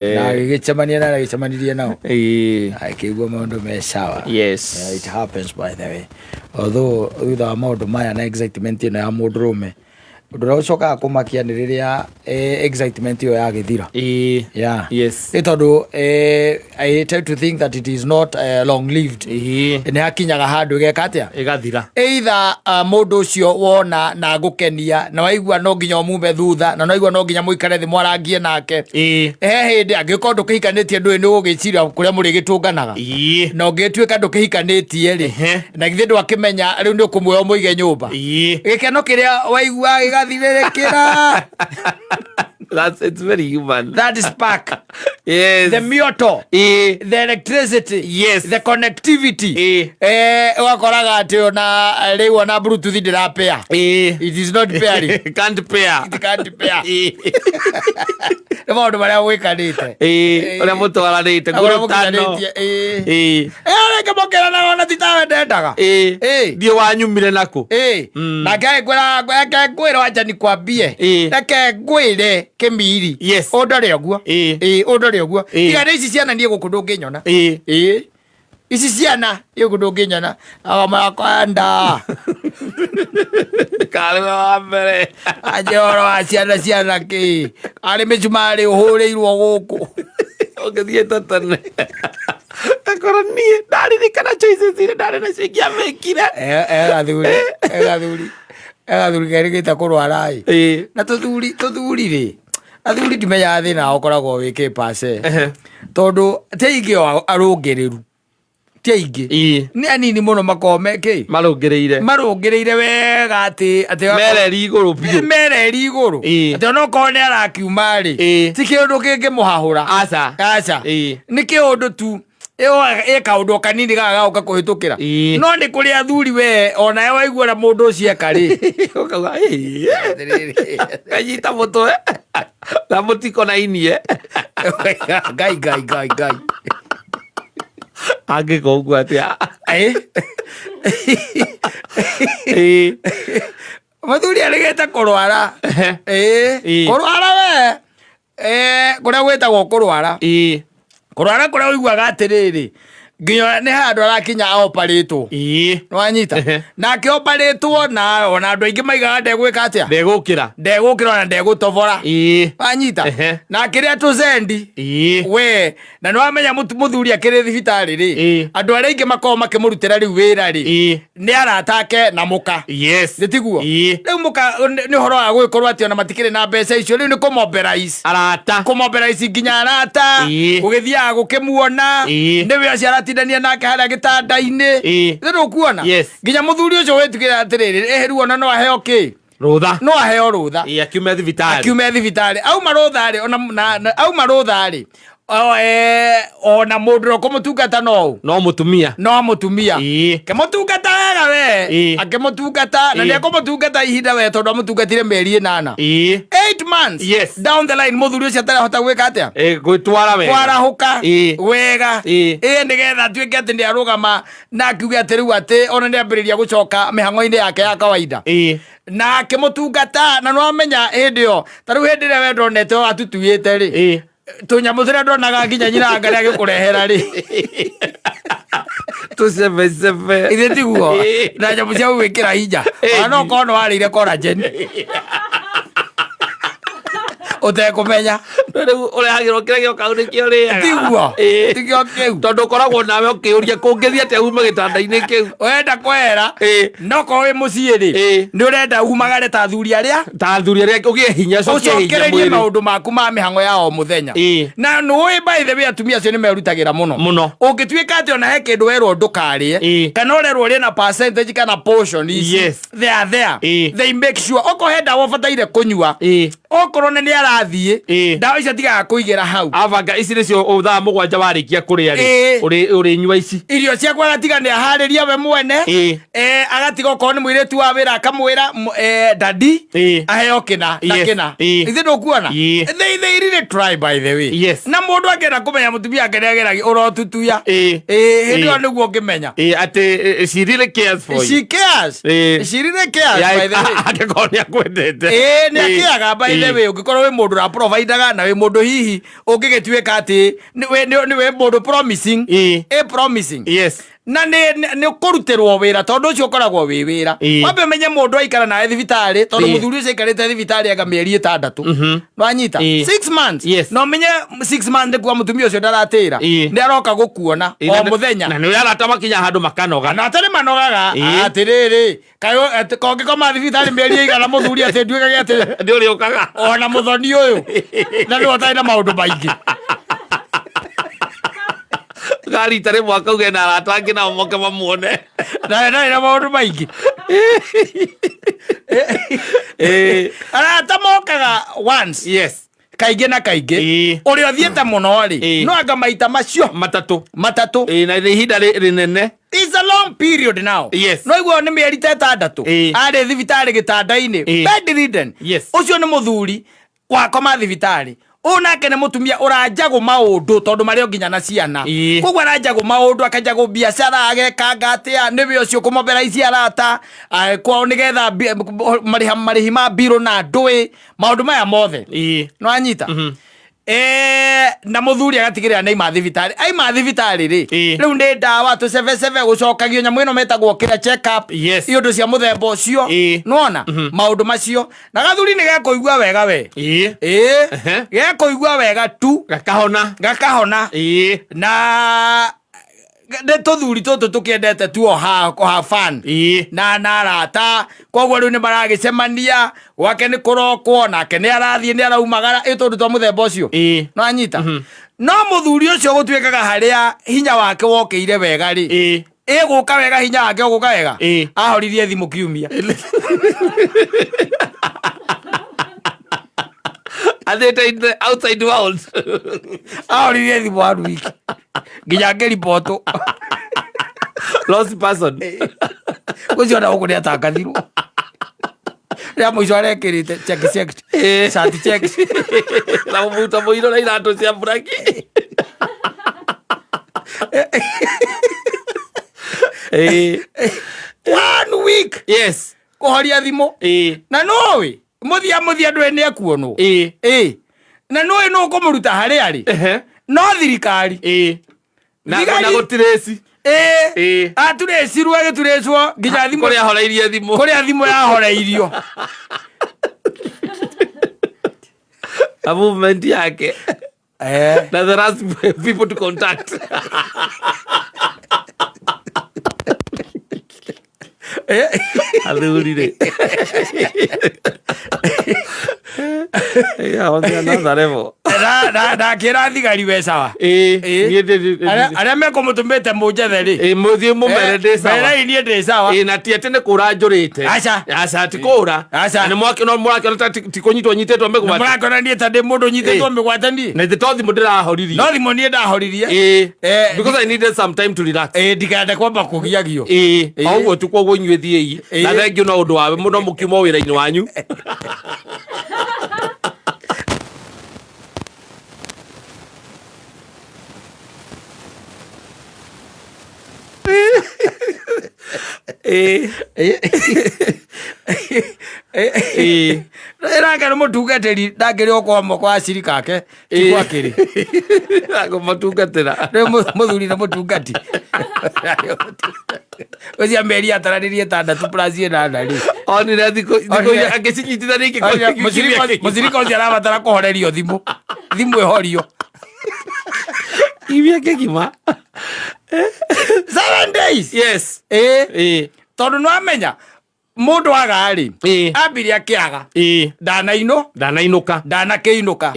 Na agĩgĩcemania na arĩa agĩcemanirie nao. Akĩigua maũndũ me sawa. Yeah, it happens, by the way. Although thutha wa maũndũ maya na excitement ĩno ya mũndũrũme, ũndũ ũrĩa ũcokaga kũmakia nĩ rĩrĩa excitement ĩyo yagĩthira. Yeah. Nĩ tondũ I tend to think that it is not long lived. Nĩ hakinyaga handũ ĩgeka atĩa? Ĩgathira. Either mũndũ ũcio wona na gũkenia na waigua no nginya ũmume thutha na waigua no nginya mũikare thĩ mwarangie nake. He hĩndĩ angĩkorwo ndũkĩhikanĩtie, ndũĩ nĩ ũgũgĩciria kũrĩa mũrĩgĩtũnganaga. Na ũngĩtuĩka ndũkĩhikanĩtie rĩ, na githĩ ndwakĩmenya rĩu nĩ ũkũmuoya ũmũige nyũmba. Gĩkeno kĩrĩa waigua gĩgathirĩrĩkĩra. That's it's very human. That spark, the mioto, the electricity, the connectivity. Ũgakoraga atĩ ona rĩu ona Bluetooth ndĩrapea. It is not pairing. Can't pair. It can't pair. Nĩ maũndũ marĩa gwĩkanĩte. Ũrĩa mũtwaranĩte Na ũrĩa ngũrũtano. mũkinyarĩtie, ĩĩ. Rĩngĩ mũkĩranaga ona ti tawe ndendaga. Thiĩ wanyumire nakũ. Nake agĩkwĩra, reke ngwĩre, wacha nikwambie. Reke ngwĩre kĩmiri. Ũndore ũguo. Ũndore ũguo. Tiga nĩ ici ciana, niĩ gũkũ ndũngĩnyona. Ĩĩ, ici ciana niĩ gũkũ ndũngĩnyona akamarakwenda. Karĩ we wa mbere. Anje ũhoro wa ciana, ciana kĩ arĩ mĩcumarĩ ũhũrĩirwo gũkũ. Ũngĩthiĩte tene akora niĩ ndaririkana choices iria ndarĩ nacio ingĩamĩkire. Egathuri, egathuri, egathuri kerĩgĩte kũrwara ĩ. Na tũthuri, tũthuri rĩ, athuri ndimenyaga thĩna ũkoragwo wĩ kĩ pace, tondũ ti aingĩ o arũngĩrĩru, ti aingĩ. Nĩ anini mũno makoragwo me kĩ Marũngĩrĩire. Marũngĩrĩire wega atĩ Mereri igũrũ biũ. Mereri igũrũ. Atĩ onokorwo nĩ arakiuma rĩ, ti kĩũndũ kĩngĩmũhahũra. Aca. Aca. Nĩ kĩũndũ tu ĩ kaũndũ o kanini gaka gagoka kũhĩtũkĩra. No nĩ kũrĩ athuri we onawe waigua ũrĩa mũndũ ũcio eka rĩ, ũkauga "Ĩĩ." Kanyita mũtwe na mũtikonainie. Ngai, Ngai, Ngai, Ngai! Angĩka ũguo atĩa? Mũthuri arĩgĩte kũrwara. Kũrwara we. Kũrĩa gwĩtagwo kũrwara, kũrwara kũrĩa ũiguaga atĩrĩrĩ, nginya nĩ handũ arakinya aoparĩtwo. Nĩwanyita? Nake oparĩtwo na ona andũ aingĩ maigaga ndegwĩka atĩa? Ndegũkĩra. Ndegũkĩra ona ndegũtobora. Wanyita? Ehe. Na akĩrĩa tũcendi we, na nĩ wamenya mũthuri akĩrĩ thibitarĩ rĩ, andũ arĩa aingĩ makoragwo makĩmũrutĩra rĩu wĩra rĩ, nĩ arata ake na mũka. Nĩ tiguo? Rĩu mũka nĩ ũhoro wa gũgĩkorwo atĩ ona matikĩrĩ na mbeca icio, rĩu nĩ kũmobilize arata. Kũmobilize nginya arata. Gũgĩthiaga gũkĩmuona. Nĩwe ũcio aratindania nake harĩa gĩtanda-inĩ. Nĩ ndũkuona? Yes. Nginya mũthuri ũcio wĩtigĩra atĩrĩrĩ, ĩhĩ, rĩu ona no aheo kĩ? Rũtha. No aheo rũtha. Akiume thibitarĩ. Akiume thibitarĩ, auma rũtha rĩ, ona auma rũtha rĩ, ona mũndũ ũrĩa ũkũmũtungata no ũ? No mũtumia. No mũtumia. Kĩmũtungata wega we. Akĩmũtungata na nĩekũmũtungata ihinda we, tondũ amũtungatire mĩeri 8. 8 months down the line, mũthuri ũcio atarahota gwĩka atĩa? Gwĩtwara wega. Kwarahũka wega. Ĩ, nĩgetha atuĩke atĩ nĩarũgama na akiuge atĩ rĩu atĩ ona nĩambĩrĩria gũcoka mĩhang'o-inĩ yake ya kawaida. Na akĩmũtungata, na nĩwamenya hĩndĩ ĩyo, ta rĩu hĩndĩ ĩrĩa we ndonete atutuĩte rĩ, tũnyamũ tũrĩa ndonaga nginya nyina anga nĩ agĩkũrehera rĩ, Tũcebecebe. Ithe tiguo? Na nyamũ cia gwĩkĩra hinya. Ona no korwo nĩ warĩire collagen ũtekũmenya. Rĩu ũrehagĩrwo kĩrĩa gĩoka hau nĩkĩo ũrĩaga. Tiguo? Tikĩo kĩu. Tondũ ũkoragwo nawe ũkĩũria kũngĩthiĩ atĩa ume gĩtanda-inĩ kĩu. Ũrenda kwehera. No korwo wĩ mũciĩ rĩ, nĩ ũrenda umagare ta athuri arĩa ta athuri arĩa, ũgĩe hinya, ũcokie hinya ũcokererie mwĩrĩ. Maũndũ maku ma mĩhang'o ya o mũthenya. Na nũĩ, by the way, atumia acio nĩ merutagĩra mũno. Mũno. Ũngĩtuĩka atĩ ona he kĩndũ werwo ndũkarĩe, kana ũrerwo ũrĩe na percentage kana portion ici, they are there. They make sure okorwo he ndawa ũbataire kũnyua, okorwo nĩ arathiĩ, ndawa icio atigaga kũigĩra hau. Abanga ici nĩcio thaa 7 warĩkia kũrĩa rĩ, ũrĩnyua ici. Irio ciakwa agatiga nĩ aharĩria we mwene. Agatiga okorwo nĩ mũirĩtu wa wĩra akamwĩra dadi aheo kĩna na kĩna. Ithe ndũkuona? They really try, by the way. Na mũndũ angĩenda kũmenya mũtumia ake nĩageragia, ũrotutuya. Hĩndĩ ĩyo nĩguo ũngĩmenya. Atĩ she really cares for you. She cares. She really cares, by the way. Angĩkorwo nĩ akwendete. Ĩĩ, nĩ akĩaga, by the way, ũngĩkorwo wĩ mũndũ ũraprovidaga na wĩ Mũndũ hihi ũngĩgĩtuĩka atĩ nĩwe mũndũ promising, ĩ promising, na nĩ kũrutĩrwo wĩra, tondũ ũcio ũkoragwo wĩ wĩra. Wambe ũmenye mũndũ aikara nawe thibitarĩ, tondũ mũthuri ũcio aikarĩte thibitarĩ anga mĩeri 6, nwanyita? 6 months. Na ũmenye 6 months nĩ kuga mũtumia ũcio ndaratĩra, nĩ aroka gũkuona o mũthenya. Na nĩ arata makinya handũ makanoga. Na atarĩ manogaga. Atĩrĩrĩ, kaĩ atĩ kongĩkoma thibitarĩ mĩeri ĩigana, mũthuri atĩ nduĩkage atĩ nĩ ũrĩ ũkaga ona mũthoni ũyũ na nĩwe ũtarĩ na maũndũ maingĩ. Garita rĩmwe akauge na arata angĩ nao moke mamuone. Na ndarĩ na maũndũ maingĩ. Arata mokaga once, kaingĩ na kaingĩ. Ũrĩa ũthiĩte mũno rĩ, no anga maita macio 3. 3. Na nĩ ihinda rĩnene. It's a long period now. No igua nĩ mĩeri ta 6 arĩ thibitarĩ gĩtanda-inĩ, bedridden. Ũcio nĩ mũthuri wakoma thibitarĩ. Ũyũ nake nĩ mũtumia ũranjagwo maũndũ, tondũ marĩ o nginya na ciana. Koguo aranjagwo maũndũ, akanjagwo biacara, agekanga atĩa nĩwe ũcio kũmobilize arata, kwao nĩgetha marĩhi ma mbirũ na ndũĩ maũndũ maya mothe. No anyita na mũthuri agatigĩrĩra nĩ aima thibitarĩ. Aima thibitarĩ rĩ, rĩu nĩ ndawa tũcebecebe, gũcokagio nyamũ ĩno metagwo kĩrĩa, check up, iũndũ cia mũthemba ũcio. Nĩwona maũndũ macio na gathuri nĩ gekũigua wega we. Ĩĩ, gekũigua wega tu. Gakahona. Gakahona. Na nĩ tũthuri tũtũ tũkĩendete tu o ha fun na arata, koguo rĩu nĩ maragĩcemania gwake, nĩ kũrokwo nake, nĩ arathiĩ, nĩ araumagara, ĩ tũndũ twa mũthemba ũcio. No anyita no mũthuri ũcio gũtuĩkaga harĩa hinya wake wokĩire wega rĩ, ĩgũka wega, hinya wake ũgũka wega. Ahoririe thimũ kiumia. Athiĩte in the outside world. Ahoririe thimũ one week nginya ngĩribotwo. Lost person. Ũcio ona gũkũ nĩ atangathirwo rĩa mũico arekĩrĩte check check, shati check. Na mũbuto mũirũ na iratũ cia buraki. One week kũhoria thimũ. Na nũĩ mũthia mũthia ndũĩ nĩ ekuonwo. Ĩ na nũĩ nũ ũkũmũruta harĩa arĩ? No thirikari. Na Thigari- na gũtirĩci. Aturĩcirwo, agĩturĩcwo nginya thimũ. Kũrĩa ahoreirie thimũ. Kũrĩa thimũ yahoreirio. Na movement yake na the last people to contact. Athuri rĩ. Yeah, on the another level. Na ndakĩra thigari we sawa. Niĩ Arĩa mekũmũtũmĩte mũnjethe rĩ, Mũthiĩ mũmere ndĩ sawa. Merei niĩ ndĩ sawa. Na ti atĩ nĩ kũra njũrĩte. Aca. Aca, ti kũra. Aca. Na nĩ mwaki no mũrakĩona ta ti kũnyitwo nyitĩtwo mĩgwate. Mũrakona niĩ ta ndĩ mũndũ nyitĩtwo mĩgwate niĩ. Na ithe to thimũ ndĩrahoririe. No thimũ niĩ ndahoririe. Because I needed some time to relax. Ndikende kwamba kũgiagio. O ũguo tu, koguo inyuĩ thiĩi. Na thengiũ no ũndũ wawe mũno mũkiuma wĩra-inĩ wanyu. Ĩrake nĩ mũtungatĩri, ndangĩrĩ o kwa moko wa cirika ake tiguo akĩrĩ. Kũmatungatĩra. Rĩu mũthuri nĩ mũtungati ũcio mĩeri ataranĩrie 6 plus 8 rĩ. Onire thikũ iria angĩcinyitithania ingĩkorwo Mũcirika ũcio arabatara kũhorerio thimũ, thimũ ĩhorio. Kiumia kĩgima. 7 days. Tondũ nĩwamenya mũndũ aga rĩ, ambire akĩaga, ndanainũ Ndanainũka. Ndanakĩinũka.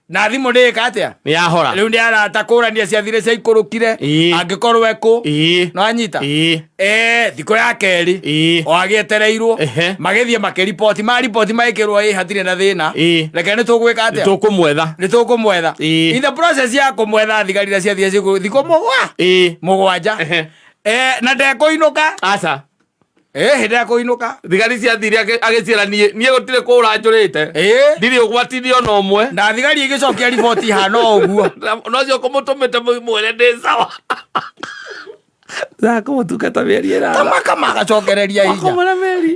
Na thimũ nĩ ĩka atĩa? Nĩ yahora. Rĩu nĩ arata kũrania ciathire ciaikũrũkire. Angĩkorwo ekũ no anyita. Thikũ ya kerĩ, o agĩetereirwo, magĩthiĩ makĩriboti, mariboti magĩkĩrwo ĩ hatirĩ na thĩna. Reke nĩ tũgwĩka atĩa? Tũkũmwetha. Nĩ tũkũmwetha. In the process ya kũmwetha, thigari iria ciathire thikũ 7. Na ndekũinũka. Aca. Hĩndĩ ekũinũka. Thigari ciathire agĩciĩra niĩ gũtirĩ kũra njũrĩte. Ndirĩ ũgwati-inĩ ona ũmwe. Na thigari igĩcokia riboti hana o ũguo. No cio kũmũtũmĩte mwĩre ndĩ sawa. Kũmũtungata mĩeri 8. Kama kama agacokereria hinya. Wakomora mĩeri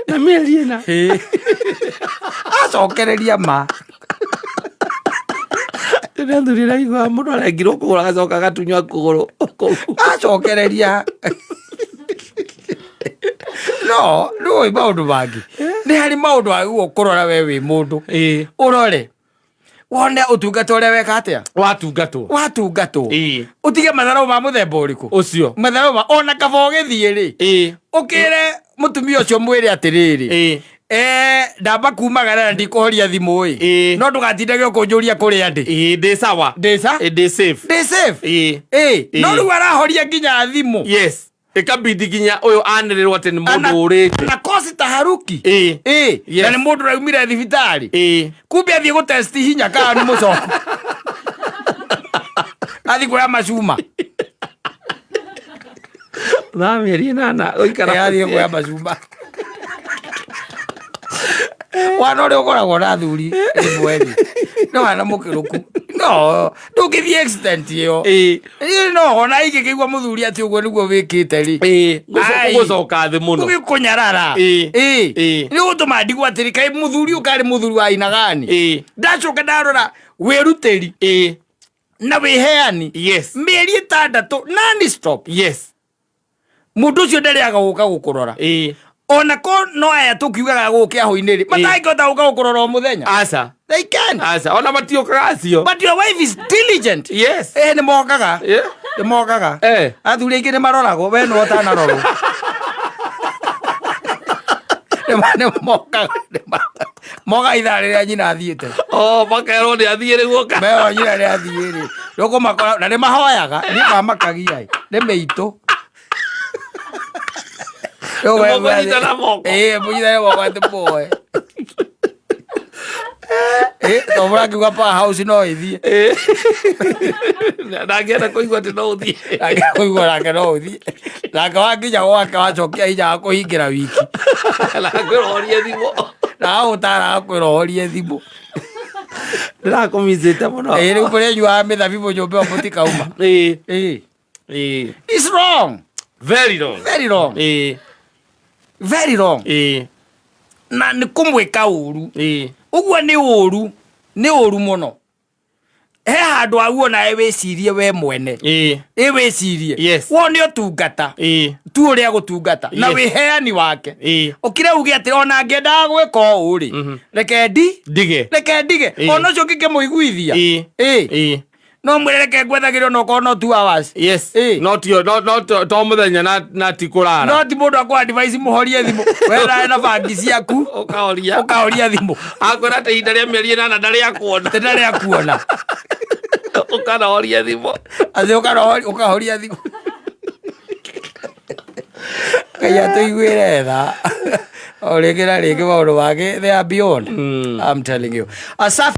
na mĩeri 4. Acokereria ma. Tene athuri raigua mũndũ arengirwo kũgũrũ agacoka agatunywa kũgũrũ kũu. Acokereria no nĩũĩ maũndũ mangĩ, nĩ harĩ maũndũ wagĩrĩirwo kũrora we wĩ mũndũ. Ũrore wone ũtungata ũrĩa weka atĩa. Watungatwo. Watungatwo. Ũtige matharau ma mũthemba ũrĩkũ. Ũcio. Matharau ma ona kaba ũgĩthiĩ rĩ, ũkĩre mũtumia ũcio mwĩre atĩrĩrĩ, ndamba kumagara na ndikũhoria thimũ ĩ, no ndũgatindage ũkũnjũria kũrĩa ndĩ. Ndĩ sawa. Ndĩ sa Ndĩ safe. Ndĩ safe. No rĩu arahoria nginya thimũ. Yes, ĩkabidi nginya ũyũ anĩrĩrwo atĩ nĩ mũndũ ũrĩte. Na kosi taharuki. Na nĩ mũndũ ũraumire thibitarĩ. Kumbe athiĩ gũtesti hinya kana nĩ mũcoku, athiĩ kuoya macuma. Thaa mĩeri 8 ũikara. Athiĩ kuoya macuma. Wana ũrĩa ũkoragwo na athuri rĩmwe rĩ, no wana mũkĩrũku no ndũngĩthiĩ extent ĩyo. Ĩĩ, no ona ingĩkĩigua mũthuri atĩ ũguo nĩguo wĩkĩte rĩ. Ai. Gũcoka thĩ mũno. Gũgĩkũnyarara. Nĩ gũtũma ndigwo atĩrĩ, kaĩ mũthuri ũyũ karĩ mũthuri wa inagani. Ndacoka ndarora wĩrutĩri na wĩheani mĩeri 6 non stop. Mũndũ ũcio ndarĩaga gũka gũkũrora. Ona ko no aya tũkiugaga gũkũ kĩahũ-inĩ rĩ, matangĩhota gũka gũkũrora o mũthenya. Aca. They can. Aca, ona matiũkaga acio. But your wife is diligent. Nĩ mokaga. Nĩ mokaga. Athuri aingĩ nĩ maroragwo, we nĩwe ũtanarorwo. Nĩ mokaga, mokaga ithaa rĩrĩa nyina athiĩte. Oh, makerwo nĩ athiĩ rĩu ũka. Merwo nyina nĩ athiĩ rĩ, nĩũkũmakora na nĩ mahoyaga. Niĩ mamakagia ĩ, nĩ mĩitũ. Rĩu we- Nĩmũkũnyitana moko. Ĩĩ, mũnyitane moko atĩ muoe. Ĩ, to mũrakiuga power house no ĩthiĩ. Ndangĩenda kũigua atĩ no ũthiĩ. Nake kũigua nake no ũthiĩ nake wakinya gwake wacokia hinya wa kũhingĩra wiki. Na ngwĩrorie thimũ. Na agũtara akwĩra ũhorie thimũ. Ndĩrakũmicĩte mũno. Ĩ, rĩu kũrĩa nyuaga mĩthabibũ nyũmba ĩyo mũtikauma. It's wrong. Very wrong. Very wrong. Very wrong. Na nĩ kũmwĩka ũru. Ũguo nĩ ũru, nĩ ũru mũno. He handũ hau onawe wĩcirie we mwene. Ĩ, wĩcirie. Wone ũtungata tu ũrĩa gũtungata na wĩheani wake. Ũkire uge atĩ ona ngĩendaga gwĩka ũũ rĩ, reke ndi Ndige. Reke ndige. Ona ũcio ngĩkĩmũiguithia. No mwĩre reke ngwethagĩrwo no korwo no 2 hours. No tio no no to to mũthenya na ti kũrara. No ti mũndũ akwa advice mũhorie thimũ, we nawe na bangi ciaku. Ũkahoria. Ũkahoria thimũ. Akwĩra atĩ ihinda rĩa mĩeri 8 ndarĩ akuona. Atĩ ndarĩ akuona. Ũkanahoria thimũ. Atĩ ũkahoria thimũ. Ngai atũiguĩre tha o rĩngĩ na rĩngĩ, maũndũ mangĩ they are beyond. I'm telling you. Asafi.